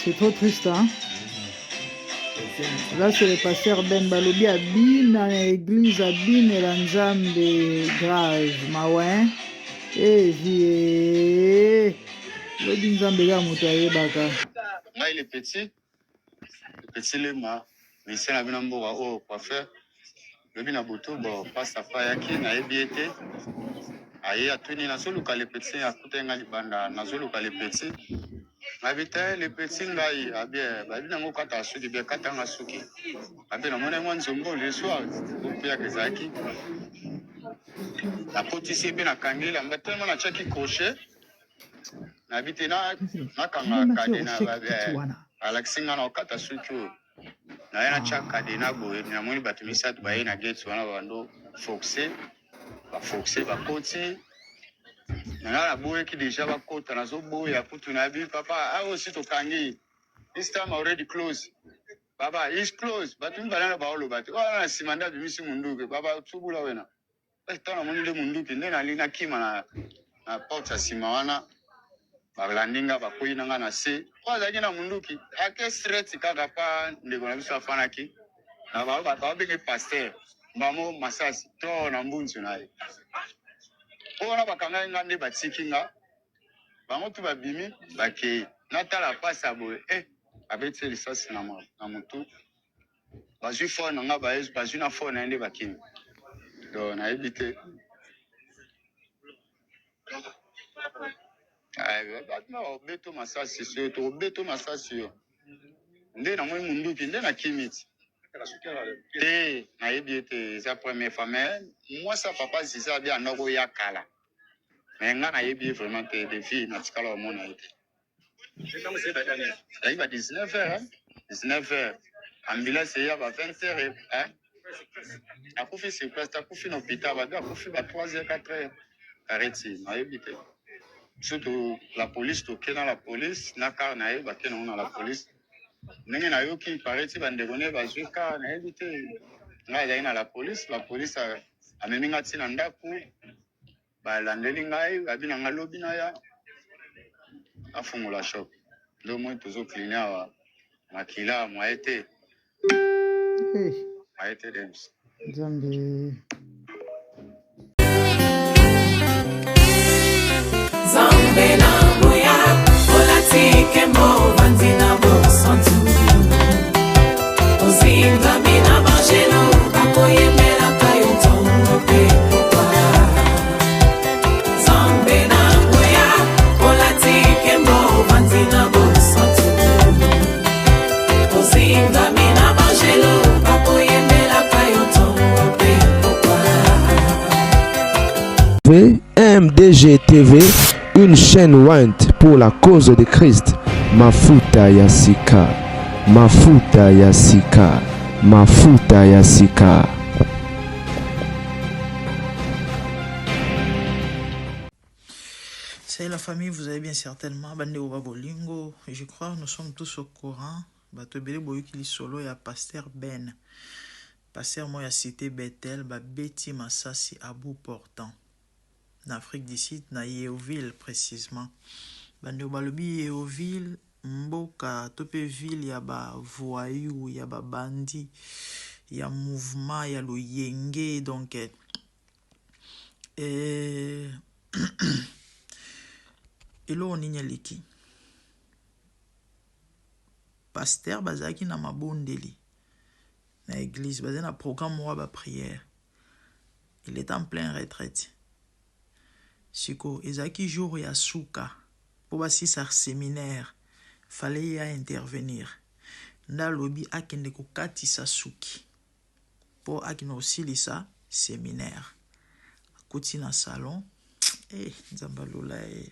C'est trop triste, hein? Là, c'est le pasteur Ben Balobi abina na église abinela Nzambe grave mawa hein? Eh vie lobi Nzambe kaka moto ayebaka. Ngai le petit, le petit Lema, musicien na bino mboka oyo coiffeur. Lobi na butu bo pasta fa ayaki nayebi ye te. Aye atuni nazoluka le petit akutaki ngai libanda nazoluka le petit. Ngabi te le petit ngai abie bayebi nango kata suki bien kata nga suki. Abe namoni mwa nzombo le soir opeyaka ezalaki. Nakotisi ye mpe nakangi elamba tellement natiaki crochet nayebi te nakanga kadena alakisi nga na okata suki oyo naye natya kadena boye namoni bato misato baye na gate wana babando force baforce bakoti na nga naboyaki deja bakota nazoboya kutu nayebi papa awa osi tokangi this time already close baba is close bato mibale na baoloba te wana na nsima nde abimisi munduki baba tubula wena Eh, ntango namoni nde munduki nde nalingi nakima na, na porte ya nsima wana balandi nga bakwei na nga na se po azalaki na munduki ake straight kaka pa ndeko na biso afanaki na babenge pasteur mbamo masasi to na mbunzu na ye po wana bakangaki nga nde batiki nga bango tu babimi bakei natala pasi ya boye eh, abeti ye lisasi na, na motu bazwi phone na nga bazwi na phone na ye nde bakimi donc nayebi te bato masasi soyo tokobeto masasi yo nde namoni munduki nde nakimi ti te nayebi ye te eza première fois mais mwasi ya papa ziza abi anda koya kala mais nga nayebi ye vraiment te de vie natikala komona ye te Ezalaki ba 19 heures, hein? 19 heures. Ambulance eya ba 20 heures, hein? Akufi sur place, akufi na hôpital, babi akufi ba 3 heures, 4 heures. Arrête, nayebi te. Surtout la police, toke na la police, na car na ye, bake nango na la police. Ndenge nayoki, paraît bandeko ne bazwi car, nayebi te. Ngai azalaki na la police, la police amemi ngai ti na ndako. Balandeli ngai babi na ngai lobi naya afungola shop nde omoni tozo cline awa makila mwaye te mwaye te dems Nzambe. Nzambe na nguya olati nkembo ovandi na bosantu ozingami na banjelu bakoyembelaka yo ntongo mpe pokwa Nzambe na nguya olati nkembo ovandi na bosantu ozingami na banjelu bakoyembelaka yo ntongo mpe pokwa MDG TV, une chaîne ointe pour la cause de Christ. Mafuta ya sika, mafuta ya sika, mafuta ya sika. Salut la famille, vous allez bien certainement. Bande Oba Bolingo, je crois nous sommes tous au courant. Bato ebele boyoki lisolo ya Pasteur Ben. Pasteur moko ya cite Bethel babeti masasi à bout portant na Afrique du Sud na Yeoville precisement. Bandeko balobi Yeoville mboka to pe ville ya ba voyous, ya ba bandits, ya mouvement ya loyenge donc eh, eloko nini eleki? Pasteur bazalaki na mabondeli na eglise bazali na programme moko ya ba prière il est en plein retraite siko ezalaki jour ya suka mpo basisa seminaire fallait ye a intervenir nde alobi akende kokatisa suki mpo akende kosilisa seminaire akoti na salon eh, nzambe alola ye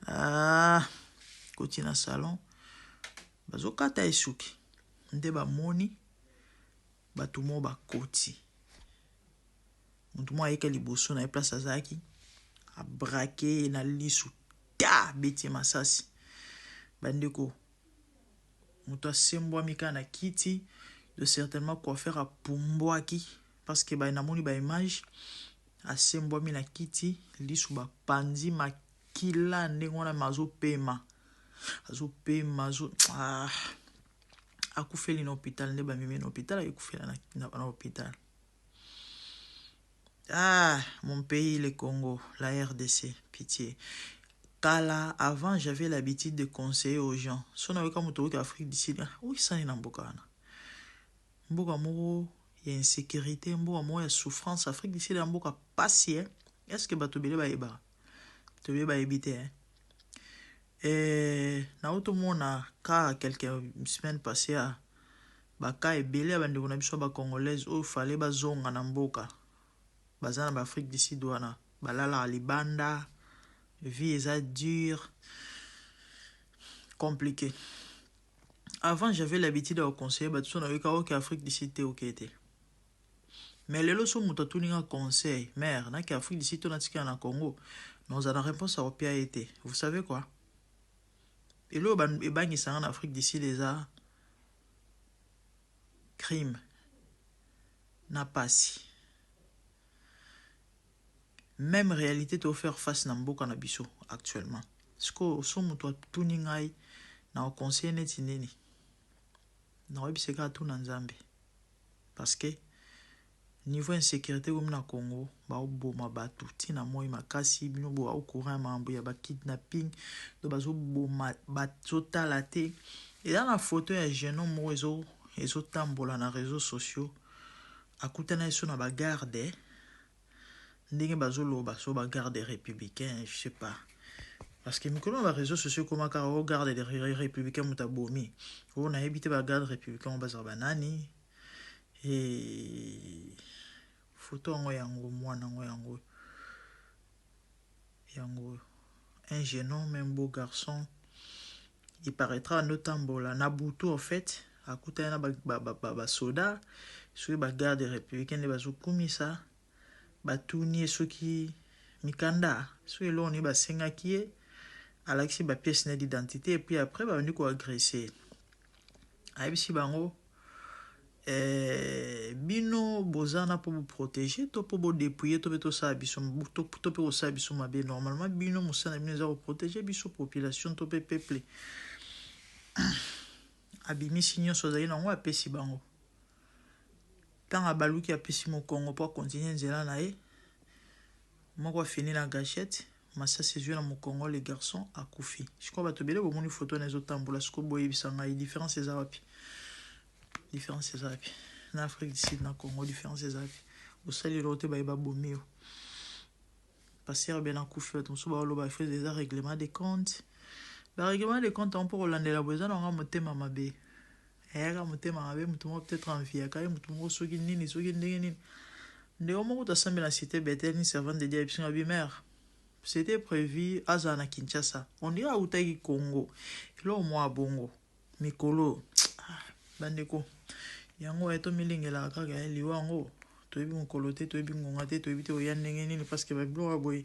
ah, akoti na salon bazokata ye suki nde bamoni bato moko bakoti moto moko ayeke liboso na ye place azalaki abrake ye na lisu ta abeti ye masasi bandeko moto asembwami kaka na kiti de certainement coiffeur apumbwaki parce que ba namoni ba image asembwami na kiti lisu bapanzi makila ndenge wana mazopema. Azopema azo ah. Akufeli na hôpital nde bamemi na hôpital akufela na, na, na hôpital. Ah, mon pays, le Congo, la RDC, pitié. Kala, avant, j'avais l'habitude de conseiller aux gens. So na yoka moto oyoki Afrique du Sud, ah, oyisani na mboka wana. Mboka moko ya insécurité, mboka moko ya souffrance. Afrique du Sud ya mboka pasi, eh? Est-ce que bato ebele bayebaka? Bato ebele bayebi te, eh? Eh, nautomona ka quelques semaines passées ah, baka ebele ya bandeko na biso ya bacongolaise oyo fale bazonga na mboka baza na baafrique du Sud wana balalaka libanda, vie eza dure, compliqué. Avant, j'avais l'habitude ya koconseiller bato so nayoka oke Afrique du Sud te, oke te. Mais lelo so moto atuni nga conseil: mare, nake Afrique du Sud to natikala na Congo? Naoza na réponse ya kopia ye te. Vous savez quoi? Eloko ebangisanga na Afrique du Sud eza crime na pasi. Même réalité tofaire face na mboka na biso actuellement. Sikoyo so moto atuni ngai na koconseiller neti nini, nakoyebisa kaka tuna Nzambe, parce que niveau insécurité komi na Congo, baoboma bato ntina moi makasi. Bino bo au courant ya makambo ya bakidnapping to bazoboma, bazotala te. Eza na foto ya jeune homme moko ezotambola na réseaux sociaux, akutana ye so na bagarde, ndenge bazoloba so bagarde républicain, je sais pas, parce que mikolo na baréseaux sociaux ekoma kaka o garde républicain moto abomi oyo. Nayebi te bagarde républicain oyo bazala banani. E foto yango, yango mwana yango, yango yango, un jeune homme, un beau garçon, il paraîtra andotambola na butu. En fait, akutani na basoda, soki bagarde républicain nde bazokumisa. Batuni ye soki mikanda, soki eloko nini basengaki ye, alakisi bapièce na d'identité, et puis après babandi koagresser. Ayebisi bango: bino boza na mpo boprotéger to mpo bodépouiller to mpe tosala biso to mpe kosala biso mabe? Normalement, bino mosala na bino eza koprotéger biso population to mpe peuple. Abimisi nyonso azali nango, apesi bango. Ntango abaluki, apesi mokongo mpo akontinue nzela na ye, moko afini na gâchette, masasi ezwi na mokongo, le garçon akufi. Sikoyo bato ebele bomoni foto wana ezotambola. Sikoyo boyebisa ngai, différence eza wapi? Différence eza wapi na Afrique du Sud na Congo? Différence eza wapi? Osali eloko te, baye babomi yo. Pasteur Ben akufi, bato mosusu baoloba faut eza règlement de compte. Barèglement de compte yango, mpo kolandela boye, eza nanga motema mabe, eyaka motema mabe. Motu moko peut-être enviaka ye, motu moko soki nini, soki ndenge nini. Ndeko moko tasambela na cité Betel, ni servante de Dieu, ayebisinga bi: mare, c'était prévu azala na Kinshasa. On dirait autaki Congo, eloko mwa bongo. Mikolo, ah, bandeko, yango tomilengelaka kaka ya liwa yango. Toyebi mokolo te, toyebi ngonga te, toyebi te oya ndenge nini, parce que babiloko ya boye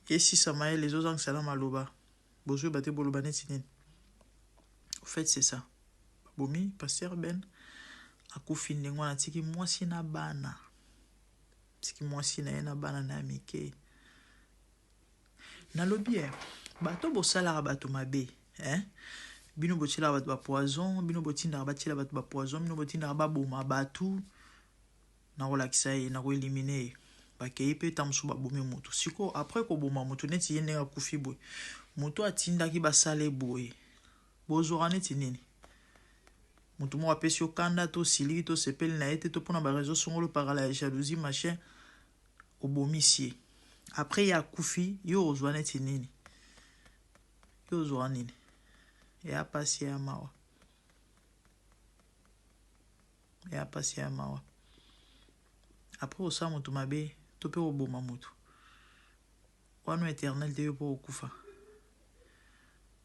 esisa mayele, ezozangisala maloba. Bozoyeba te boloba neti nini. Au fait, c'est ça, babomi pasteur Ben, akufi ndenge wana, atiki mwasi na bana, atiki mwasi na ye na bana na ya mike. Nalobi e bato bosalaka bato mabe, eh? Bino botielaka bato bapoison, bino botindaka batiela bato bapoison, bino botindaka baboma bato na kolakisa ye na koéliminer ye. Bakei mpe ta mosusu babomi motu. Sikoyo après koboma motu, neti ye ndenge akufi boye, moto atindaki basala boye, bozwaka neti nini? Motu moko apesi yo kanda, to osiliki, to osepeli na ye te, to mpona bareseau songolo, pakala ya jalousie, machin, obomisi ye. Après ye akufi, yo ozwa neti nini? Yo ozwaka nini? Eya pasi ya mawa, eya pasi ya mawa. Après osala moto mabe to mpe koboma motu wana, éternel te, yo mpo kokufa.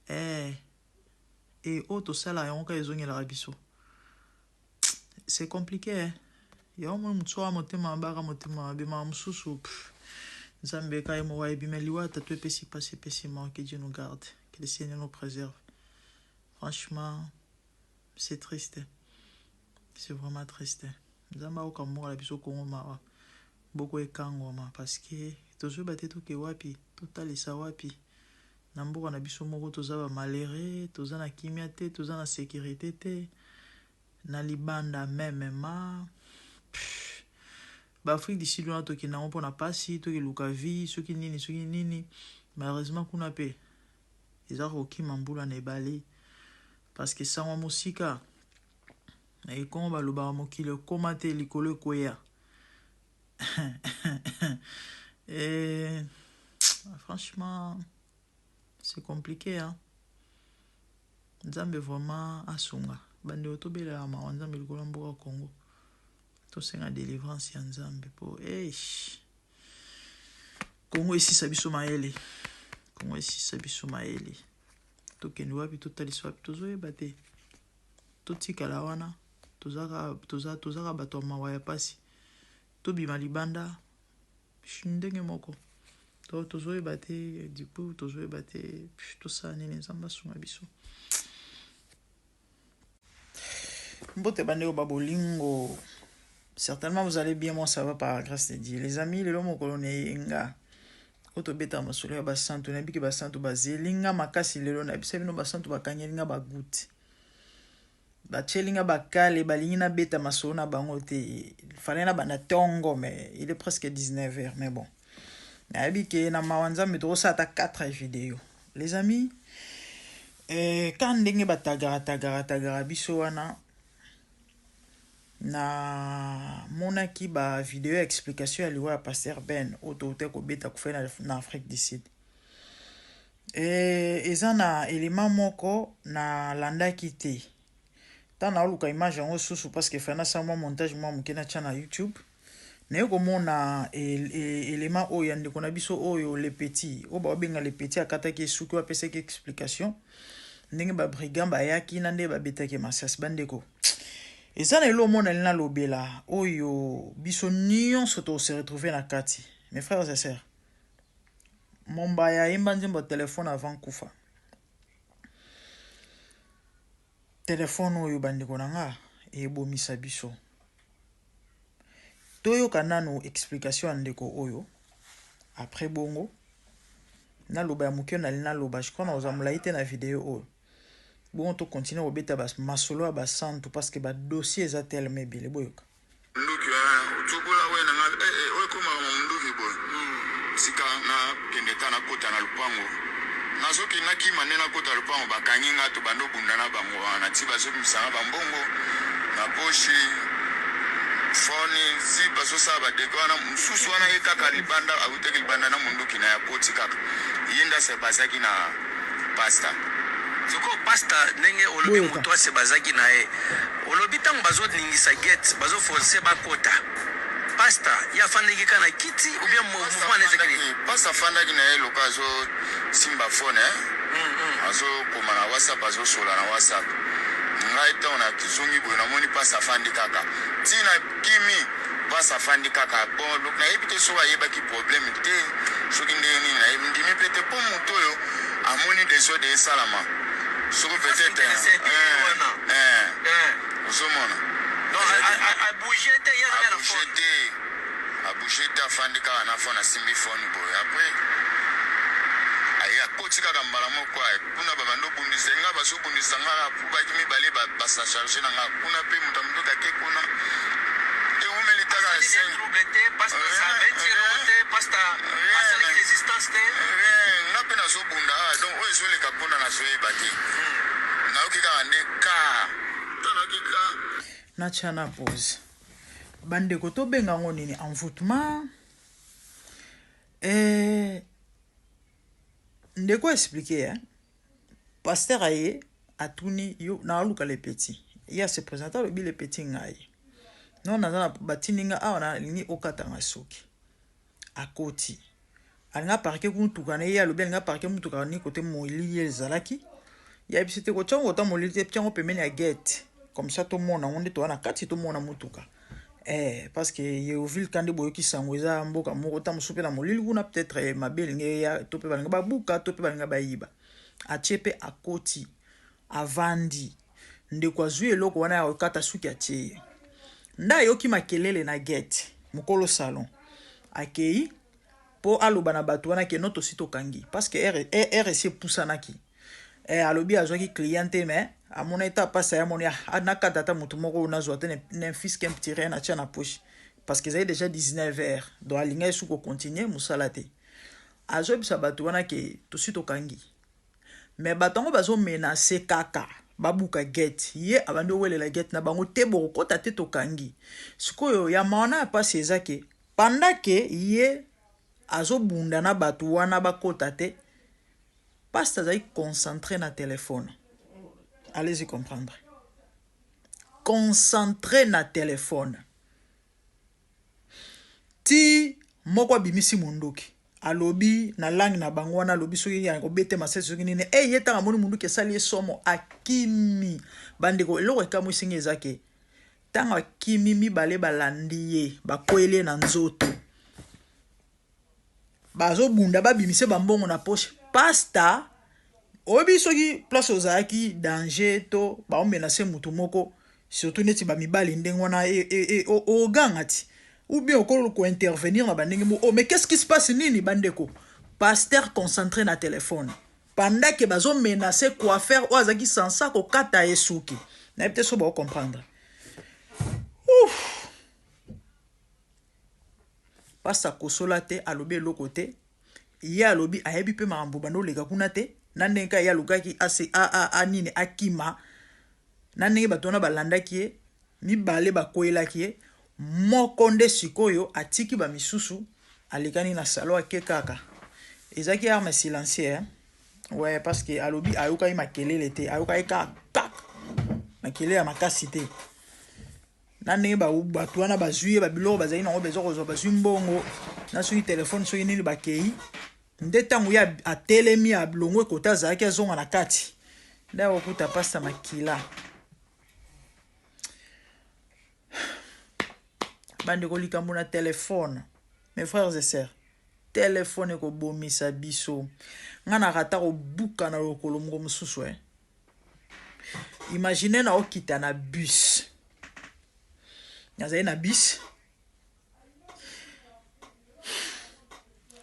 E oyo tosala yango kaka ezongelaka biso. C'est compliqué, eh? Yango moni motu awa motema mabe, aka motema mabe. Maka mosusu, Nzambe ka ye moko ayebi. Mais liwa tatu epesi mpasi, epesi mawa. Que Dieu nous garde, que le Seigneur nous préserve. Franchement, c'est triste, c'est vraiment triste. Nzambe akoka mboka na biso Kongo mawa, boko ekangwama, parce que tozoyeba te toke wapi, totalisa wapi. Na mboka na biso moko toza ba malheureux, toza na kimia te, toza na securite te, na libanda meme ma ba Afrique du Sud wana tokenda yango mpona pasi, tokeluka vie, soki nini soki nini, malheureusement kuna pe eza kokima mbula na ebale parce que sango ya mosika na ekongo balobaka mokili ekoma te likolo ekweya. Et franchement, c'est compliqué hein. Nzambe vraiment asunga. Bande tobelaka mawa Nzambe likolo ya mboka Congo. Tosenga délivrance ya Nzambe po eish. Congo esisa biso mayele. Congo esisa biso mayele. Tokende wapi totalisa wapi tozoyeba te. Totikala wana tozaka toza tozaka bato ya mawa ya pasi. Tobima libanda ndenge moko to tozoyeba te du coup tozoyeba te tosala nini nzambe asunga biso mbote bandeko ba bolingo certainement vous allez bien moi ça va par la grâce de Dieu les amis lelo mokolo na eyenga oyo tobetaka masolo ya basantu nayebi ke basantu bazeli nga makasi lelo nayebisa bino basantu bakangeli nga bagute Batieli nga ba cale balingi nabeta masolo na bango te il fallait nabanda tongo mais il est presque 19 heures mais bon nayebi ke na mawa nzambe tokosala ata 4 video les amis eh, ka ndenge batagara tagara tagara biso wana na monaki ba video ya explication ya liwa ya pasteur Ben oyo touta kobeta kufa na, na Afrique du Sud Eh, eza na element moko na landaki te ntango naoluka image yango susu parce que fai nasala mwa montage mwa moke natya na youtube naye komona element oyo ya ndeko na biso oyo le petit oyo baobenga le petit akataki esuki oyo apesaki explication ndenge babrigand bayaki na ndenge babetaki masasi bandeko eza na eloko mona nalobela oyo biso nyonso tose retrouve na kati mes frères et sœurs Mombaya ayemba nzembo ya telefone avant kufa. Telefone oyo bandeko na nga ebomisa biso. Toyoka nanu explication ya ndeko oyo après bongo naloba ya moke nali naloba je crois nakozala molai te na video oyo bongo to continuer kobeta masolo ya basantu parce que ba dossier eza tellement ebele boyoka. Munduki eh otsokola oye na nga eh eh oyo ekomaka ma munduki boye sika na kende ta na kota na lupango nazo kende na kima nde na kota lupango ba kangi nga to bando bunda na bango wana ti bazo bimisa nga ba mbongo na poche phone si bazo sala ba dega wana mususu wana ye kaka libanda awutaki libanda na munduki na ye akoti kaka ye nde ase bazaki na pasta. Sikoyo pasta ndenge olobi Boyoka. mutu ase bazaki naye olobi tango bazo ningisa gate bazo force bakota pasta ye afandaki kaka na kiti ou bien Pasta mouvement naye ezalaki nini? afandaki pasta afandaki na ye lokola azo simba phone eh azo koma na whatsapp azo sola na whatsapp ngai tango na zongi boye namoni pasta afandi kaka ti na kimi pasta afandi kaka bon nayebi te soki ayebaki problème te soki ndenge nini nayebi ndimi pe te po moto oyo amoni desordre esalama soki peut-être eh, eh, ozomona abouge te ye azali na abouge phone te abouge te afandi kaka na phone asimbi phone boye après aye akoti kaka mbala moko aye kuna babandi obundisa nga bazobundisa nga kaka po baki mibale basa charge na nga kuna mpe moto ya motoki ake kuna ewumeli taka asali ne 5 trouble te pasta abeti eloko te pasta asalaki resistance te rien nga mpe nazobunda awa donc oyo ezoleka kuna nazoyeba te nayoki kaka nde ka to nayoki ka natya na pause bandeko tobenga yango nini envoûtement eh, ndeko explike eh? pasteur aye atuni yo naoluka le petit ye ase présente alobi le petit ngai non naza na batindi nga awa nalingi okatanga suki akoti alingi aparke mutuka na ye alobi alingi aparke mutuka ni kote molili ye ezalaki ye biso te kotya yango kota molili te tya yango pembeni ya gate comme ça tomona yango nde toza na kati tomona mutuka eh, parce que yeoville ka nde boyoki sango eza mboka moko ta mosusu mpe na molili kuna peut-être eh, mabe elingi eya to mpe balingi babuka to mpe balingi bayiba atie mpe akoti avandi ndeko azwi eloko wana ya kokata suki atie ye nde ayoki makelele na gate mokolo salon akei. mpo aloba na bato wana ke no tosi tokangi parce que heure esi epusanaki. Eh, alobi azwaki client te mais amonaki ta pasi aye amoni ah, nakata ata moto moko oyo nazwa te ne fils qu'un petit rien natya na poche parce que ezali déjà 19 heures donc alingaki su kocontinue mosala te. Azoyebisa bato wana ke tosi tokangi mais bato yango bazomenase kaka babuka gate ye abandi owelela gate na bango te bokokota te tokangi. Sikoyo ya mawa na ya pasi eza ke pendant ke ye azobunda na bato wana bakota te, pasta azali concentré na telefone. Allez-y comprendre. Concentré na telefone. Ti moko abimisi mondoki. Alobi na langue na bango wana alobi soki ya kobete masasi soki nini. Eh ye tanga amoni munduki esali ye somo akimi. Bandeko eloko ekamwisi nga eza ke tango akimi mibale balandi ye bakweli ye na nzoto. Bazobunda babimise ba mbongo na poche. Pasta oyebi soki place ozalaki danger to ba menacer mutu moko surtout neti ba mibali ndenge wana e, e, e, oganga ti ou bien okolo ko intervenir na bandenge mo oh mais qu'est-ce qui se passe nini bandeko pasteur concentré na téléphone pendant que bazo menacer coiffeur oyo azalaki sansa kokata ye suki nayebi te so bao comprendre. Ouf. Pasta akosola te alobi eloko te ye alobi ayebi pe makambo banda oleka kuna te na ndenge kaka ye alukaki ase a, a, a nini akima na ndenge bato wana balandaki ye mibale bakweyelaki ye moko nde sikoyo atiki ba misusu alekani na salon ake kaka ezalaki arme silencieux hein? Ouais, parce que alobi ayokaki makelele te ayokaki kaka kak makelele ya makasi te na ndenge bato wana bazwi ye babiloko bazali nango besoin kozwa bazwi mbongo na soki telefone soki nini bakei nde ntango ye atelemi alongwe kote azalaki azonga na kati nde akokuta pasta makila. Bandeko likambo na telefone mes frères et sœurs telefone ekobomisa biso nga na rata kobuka na lokolo moko mosusu eh. Imagine na okita na bus nazali na bus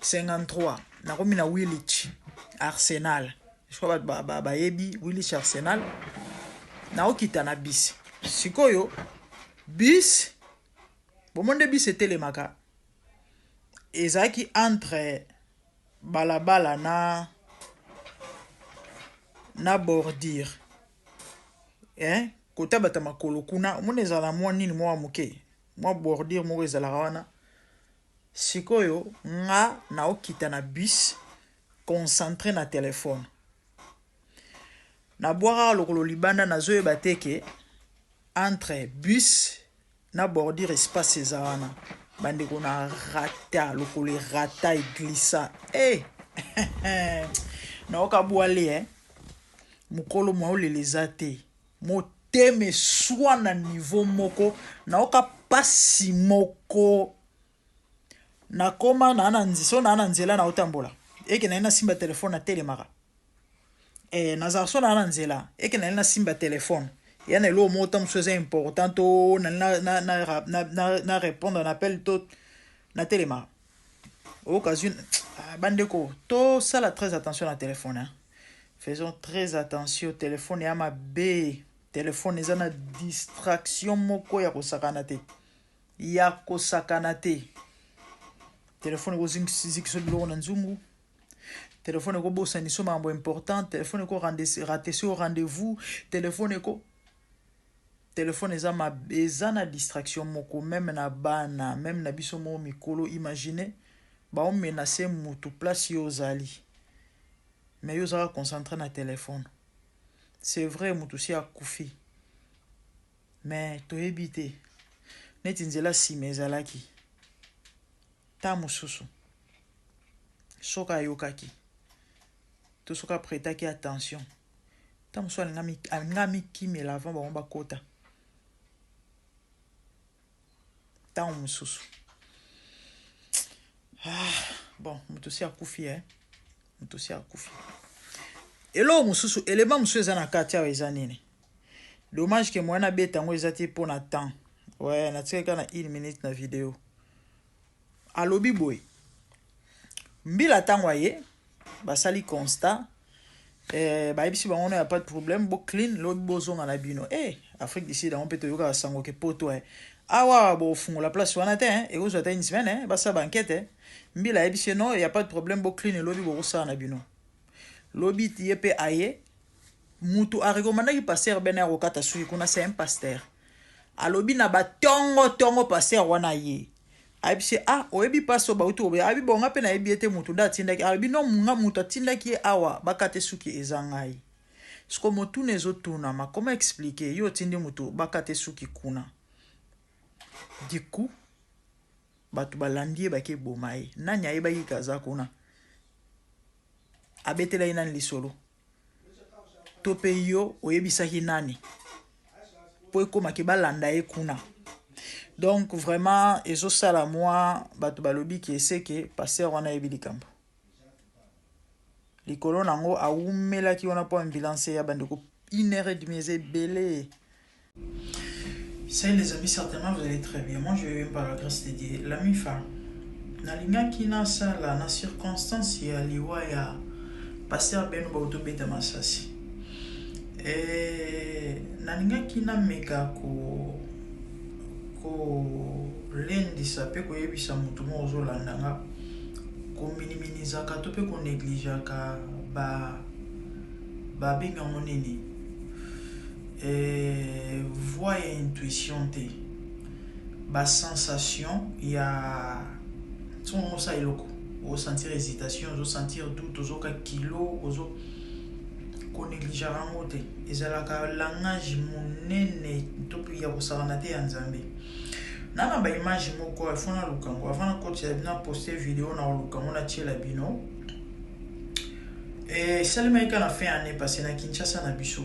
53 nakomi na Willich Arsenal je crois bato bayebi Willich Arsenal naokita na bus sikoyo bus bomoni nde bus etelemaka ezalaki entre balabala na na bordure eh kota bata makolo kuna omoni ezala mwa nini mwa moke mwa bordure moko ezalaka wana sikoyo nga naokita na bus concentre na telefone nabwakaka lokolo libanda nazoyeba te ke entre bus na bordure espace eza wana bandeko na rata lokolo erata eglissa e eh! nayoka bwale eh? mokolo mwa olela eza te motema eswa na niveau moko nayoka pasi moko nakoma naa na so naa na nzela naotambola eke naye nasimba telefone natelemaka eh, nazala so naa na nzela eke naye nasimba telefone ya na eloko moko ta mosusu eza important to na, na, na, na, na, na, na répondre na appel to natelemaka oyoka zwi ah, bandeko tosala très attention na telefone hein. Faisons très attention telefone ya mabe telefone eza na distraction moko ya kosakana te ya kosakana te telefone ekozikisa biloko na nzungu telefone ekobosanisa makambo important telefone ekoratese yo rendez-vous telefone eko telefone eza mabe eza na distraction moko meme na bana meme na biso moko mikolo imagine baomenase mutu place yo ozali mais yo ozalaka concentre na telefone c'est vrai mutu si akufi mais toyebi te neti nzela nsima ezalaki ta mosusu soki ayokaki to soki apretaki attention ta mosusu alinga amikimela avant bango bakota ntango mosusu ah, bon moto si akufi eh? Moto si akufi. Eloko mosusu, elema mosusu eza na kati awa eza nini? Dommage que moyen nabeta yango eza te mpo na temps. Ouais, natikaki kaka na une minute na video. Alobi boye. Mbila ntango aye basali constat eh, bayebisi bango no ya pas de problème bo clean lobi bozonga na bino eh, Afrique du Sud yango mpe toyokaka sango ke poto eh. Awa bofungola place wana te eh, ekozwa ata une semaine eh, basala bankete eh. Mbila ayebisi ye no ya pas de problème bo clean lobi bokosala na bino lobi ye mpe aye mutu arekomandaki pasteur bene akokata suki kuna c'est un pasteur alobi na batongo tongo pasteur wana ye ayebisi ye ah oyebi pasi oyo bauti koboya ayebi bonga mpe nayebi ye te motu nde atindaki alobi no nga motu atindaki ye awa bakate suki eza ngai siko motuna ezotunama koma explike yo otindi motu bakate suki kuna du coup bato balandi ye bake boma ye nani ayebaki kaza kuna abetelaki nani lisolo To pe yo oyebisaki nani po ekoma ke balanda ye kuna donc vraiment ezosala mwa bato balobi ke seke pasteur wana ayebi likambo likolo na yango awumelaki wana mpo ambulance ya bandeko une heure et demie eza ebele. Salut les amis, certainement vous allez très bien. Moi je vais bien par la grâce de Dieu. La MIFA, nalingaki nasala na circonstance ya liwa ya pasteur Beno bautobeta masasi. Eh, nalingaki nameka ko kolendisa mpe koyebisa moto moko ozolanda nga kominiminizaka to mpe konegligeaka ba babenga yango nini eh, voix ya intuition te ba sensation ya soki osala eloko osentir hésitation ozosentir doute ozoka kilo ozo konegligeaka yango te ezalaka langage monene to mpe ya kosakana te ya nzambe na na baimage moko ifo naluka yango avant nakotisa bino naposte video na koluka yango natiela bino Esalemaki kaka na fin année passée na Kinshasa na biso.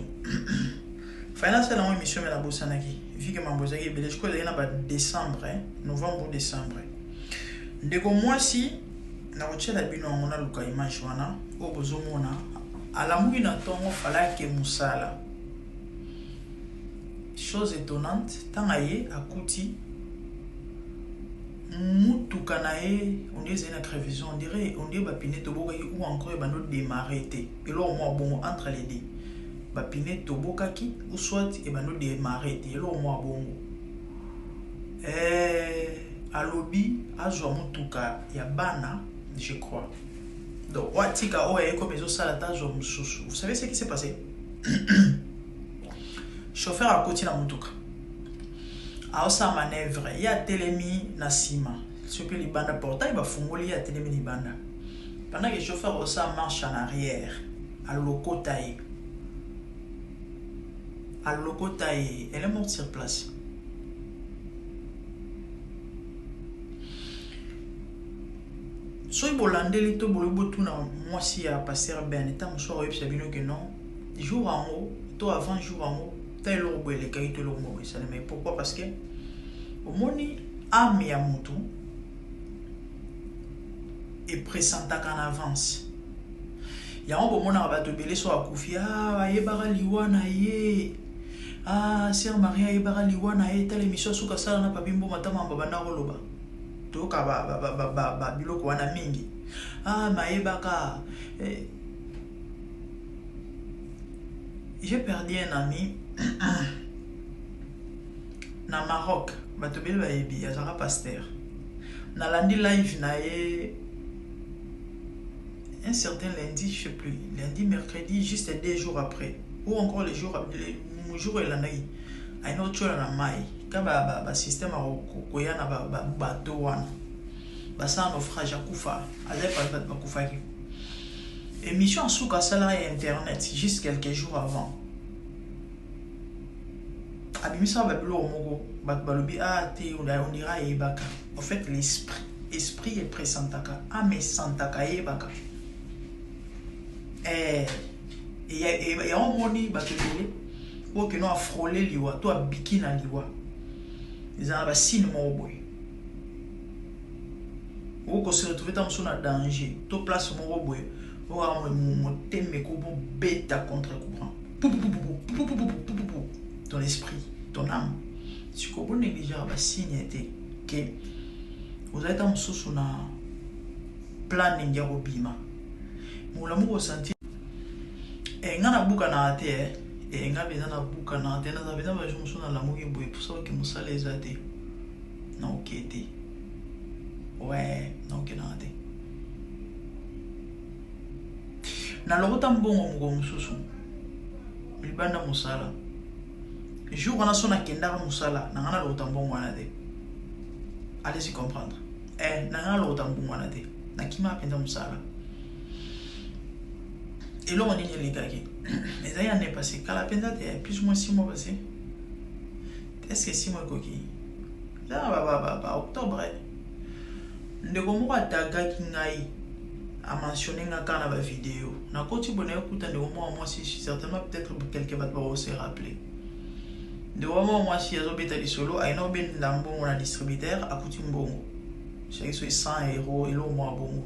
Fallait nasala yango émission mais nabosanaki vu que mambo ezalaki ebele. Je crois ezalaki na ba décembre, hein, novembre ou décembre. Ndeko mwasi nakotiela bino yango naluka image wana oyo bozomona alamuki na ntongo fallait ake mosala. Chose étonnante, ntango aye akuti Mutuka na ye on dirait ezali na crevaison, on dirait on dirait ba pneus etobokaki ou encore ebandi o demarrer te, eloko moko ya bongo entre les deux. Ba pneus etobokaki ou soit ebandi o demarrer te, eloko moko ya bongo. Eh, alobi azwa mutuka ya bana je crois. Donc oyo atika oyo ya ye comme ezosala te azwa mosusu. Vous savez ce qui s'est passé? Chauffeur akoti na mutuka. Aosala manœuvre ye atelemi na sima soki libanda portail bafungoli ye atelemi libanda pendant que chauffeur osala marche en arrière alokota ye alokota ye elle est morte sur place. Soki bolandeli to bolobi botuna mwasi ya pasteur Ben ntango mosusu akoyebisa bino ke non jour yango to avant jour yango ta eloko boye elekaki to eloko moko esalemaki. Pourquoi? Parce que omoni ame ya motu epresentaka na avance. Yango bomonaka bato ebele so akufi, ah, ayebaka liwa na ye, ah, sœur Marie ayebaka liwa na ye, tala émission suka asala na Papi Mboma ta mamba banda koloba. Toyoka ba, ba, ba, ba, ba, ba biloko wana mingi. Ah, mayebaka. Eh, j'ai perdu un ami na Maroc. Bato ebele bayebi, azalaka pasteur. Nalandi live na ye un certain lundi, je sais plus, lundi, mercredi, juste 2 jours après, ou encore le jour, le jour elandaki, ayina otiola na mai, ka ba, ba, ba système ya koya na ba, ba bateau wana, basala naufrage, akufa, azali parmi bato bakufaki. Émission suka asalaka ya internet, juste quelques jours avant. Abimisaka ba biloko moko, bato balobi, ah te, on dirait ayebaka. En fait, l'esprit, esprit epresentaka, ame esantaka, ayebaka. Eh, yango omoni bato ebele oyo keno afrole liwa to abiki na liwa eza na basigne moko boye okoki kose retrouve ntango mosusu na danger to place moko boye oyo motema ekobobeta contre courant ton esprit, ton âme. Sikoyo bo negligeaka ba signe te ke ozali ntango mosusu na planning ya kobima molamu kosentir eh, nga nabukanaka te eh. Eh, nga mpenza nabukanaka te naza mpenza bajour mosusu nalamuki boye mposa oke mosala eza te naoke te we naokenaka te nalokota mbongo mokolo mosusu libanda mosala jour wana so nakendaka mosala na ngai nalokota mbongo wana te allez-y comprendre eh, na ngai nalokota mbongo wana te nakimaka mpenza mosala eloko nini elekaki ezali année passé kala mpenza te plus ou moins 6 mois passé est ce que 6 mois ekoki eza na ba octobre ndeko moko atagaki ngai amentionne nga kaka na bavideo nakoti boye nayokuta ndeko moko mwasi certainement peut-être quelque bato bakose rappeler ndeko moko mwasi azobeta lisolo ayina obenda mbongo na distributeur akuti mbongo soki soki 100 euro eloko moko bongo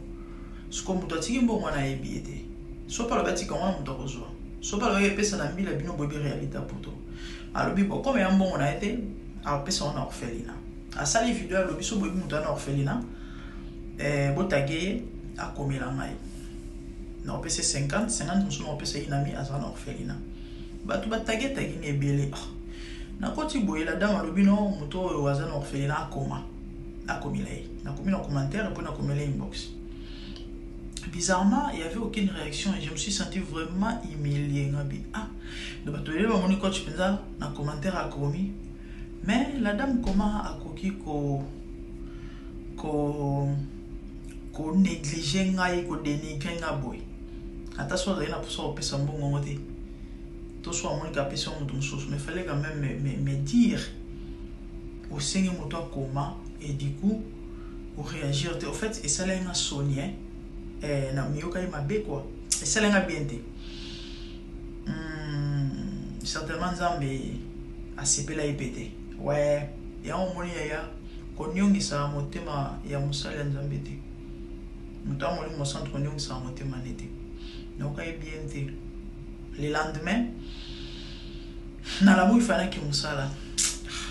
siko moto atiki mbongo wana ayebi ye te so mpe alobi atika wana moto akozwa so mpe alobi epesa na mbila bino boyebi réalité ya poto alobi bo kome ya mbongo na ye te akopesa wana orphelina asali video alobi so boyebi moto wana orphelina eh, botage ye akomela ngai nakopesa 50 50 mosusu nakopesa inami aza na orphelina bato batage tage nga ebele ah. Nakoti boye la dame alobi no moto oyo aza na orphelina akoma akomela ye nakomi na commentaire mpo nakomela inbox. Bizarrement, il n'y avait aucune réaction et je me suis senti vraiment humilié. Ngabi ah donc bato ebele bamoni coach mpenza na commentaire akomi mais la dame comment akoki ko ko ko négliger ngai ko dénigrer nga boye ata so azali na mposa kopesa mbongo yango te to so amoni ka apesi yango moto mosusu mais fallait quand même me, me, me dire osengi moto akoma et du coup oréagir te. Au fait esalaki nga soni eh? Eh, na miyokaki mabe quoi, esalaki nga bien te. Certainement Nzambe asepela ye pe te. Ouais, yango omoni yaya koniongisaka motema ya mosali ya Nzambe te. Moto ya molimo mosantu koniongisaka motema ne te. Nayoka ye bien te. Le lendemain nalamuki fanaki mosala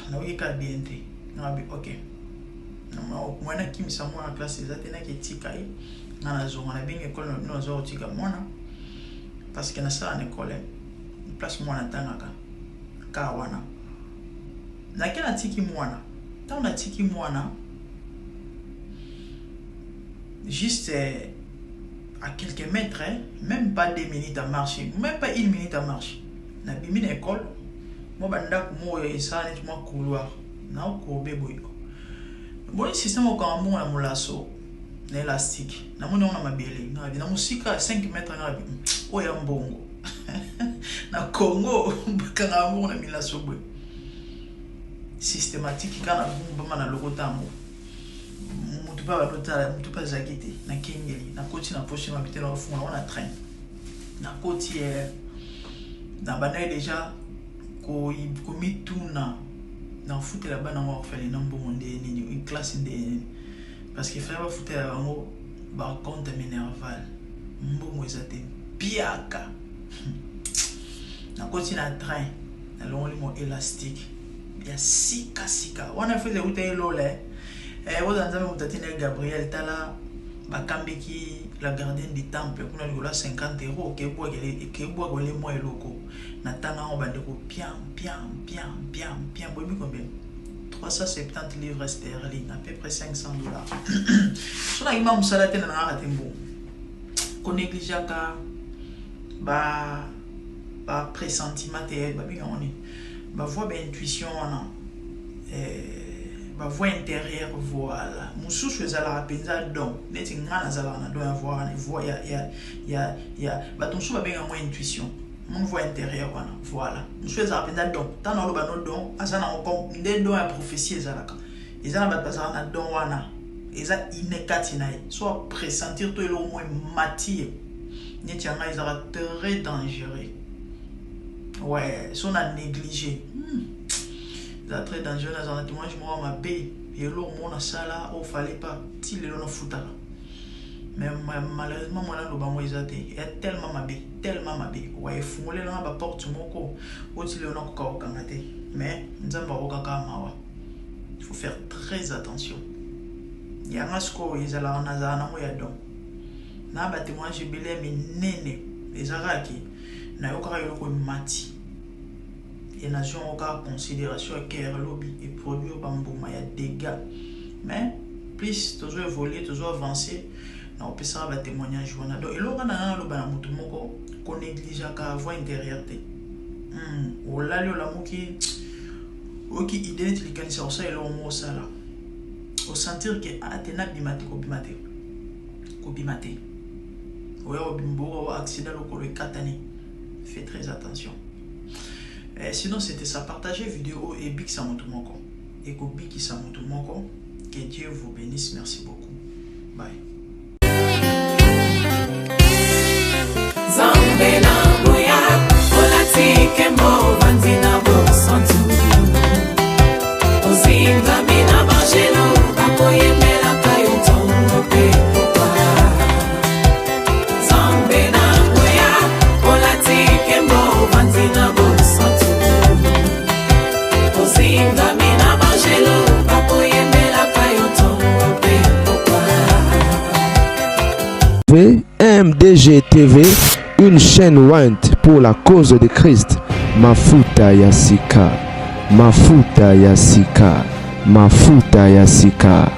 nayoki kaka bien te. Nabi ok, mwana akimisa mwana classe eza te, naki etika ye nga nazonga nabengi ekole na bino nazwa kotika mwana parce que nasala na ekole place mwana atangaka ka wana nake natiki mwana. Ntango natiki mwana juste à quelques mètres, hein, même pas 2 minutes à marcher, même pas une minute à marcher, nabimi na école mwa bandako moko esala neti mwa couloir naokobe boye boni système okanga mbongo na molaso na élastique namoni yango na mabele ngabi na mosika 5 mètre ngabi oyo ya mbongo na Congo bakanga mbongo na milaso boye systématique kaka na gumbama na lokota yango motu mpe abandotala motu mpe azalaki te. Nakengeli nakoti na poche mabi te, nakofungola ngo na train nakoti eh, nabandaki déjà komituna nafutela bana yango orphelin mbongo nde nini, classe nde nini, parce que fallait bafutela bango bacompte minerval, mbongo eza te piaka. Nakoti na train nalongoli mo élastique ya sikasika wana fete euta ye lola eh, oza Nzambe moto atindi Gabriel tala bakambiki la gardienne du temple kuna likolo ya 50 euro okebwakele mwa eloko na ntanga yango bandeko pian pian pian pian pian boyebi combien? 370 livres sterling, à peu près 500 $. So nakima mosala te na nangaka te mbongo konégligeaka ba ba pressentiment te babenga nini bavoix baintuition wana eh, bavoix intérieure voilà. Mosusu ezalaka mpenza don neti nga nazalaka na don ya voix wana voix ya, ya, ya, ya bato mosusu babenga yango intuition mon voix intérieure wana voilà. Mosusu ezalaka mpenza don ntango naloba no don aza nango comme nde don ya prophétie ezalaka eza na bato bazalaka na don wana eza ine kati na ye so apressentir to eloko mo emati ye neti ya ngai ezalaka très dangereux. Ouais, so na négligé eza très dangereux. Nazala na témoignage moko mabe eloko moko nasala oyo fallait pas ti lelo nafutaka mais malheureusement mwana aloba yango eza te eya tellement mabe tellement mabe wa efungolelanga baporte moko oyo ti lelo nakoka kokanga te mais Nzambe akokaka mawa. Il faut faire très attention. Yanga sikoyo ezalaka nazala nango ya don. Na ba témoignage ebele ya minene eza kaka ke nayokaka eloko emati e nazwi yango kaka considération ya cœur lobi e produire bambuma ya dégâts. Mais plus tozo évoluer, tozo avancer, na opesaka ba témoignage wana. Donc eloko wana nga naloba na motu moko, konégligeaka voix intérieure te. Olali, olamuki, oyoki idée neti likanisi ya kosala eloko moko, osala, osentir ke ate nabima te, kobima te, kobima te, oya kobima boka accident, lokolo ekatani. Fais très attention. Sinon c'était ça. Partager vidéo ebikisa motu moko, ekobikisa motu moko. Que Dieu vous bénisse. Merci beaucoup, bye. Nzambe na nguya, olati nkembo, ovandi na bosantu, ozingami na banjelu bakoyembelaka yo ntongo mpe pokwa. Nzambe na nguya, olati nkembo, ovandi na bosantu, ozingami na banjelu bakoyembelaka yo ntongo mpe pokwa. MDG TV, une chaîne ointe pour la cause de Christ. Mafuta ya sika, Mafuta ya sika, Mafuta ya sika.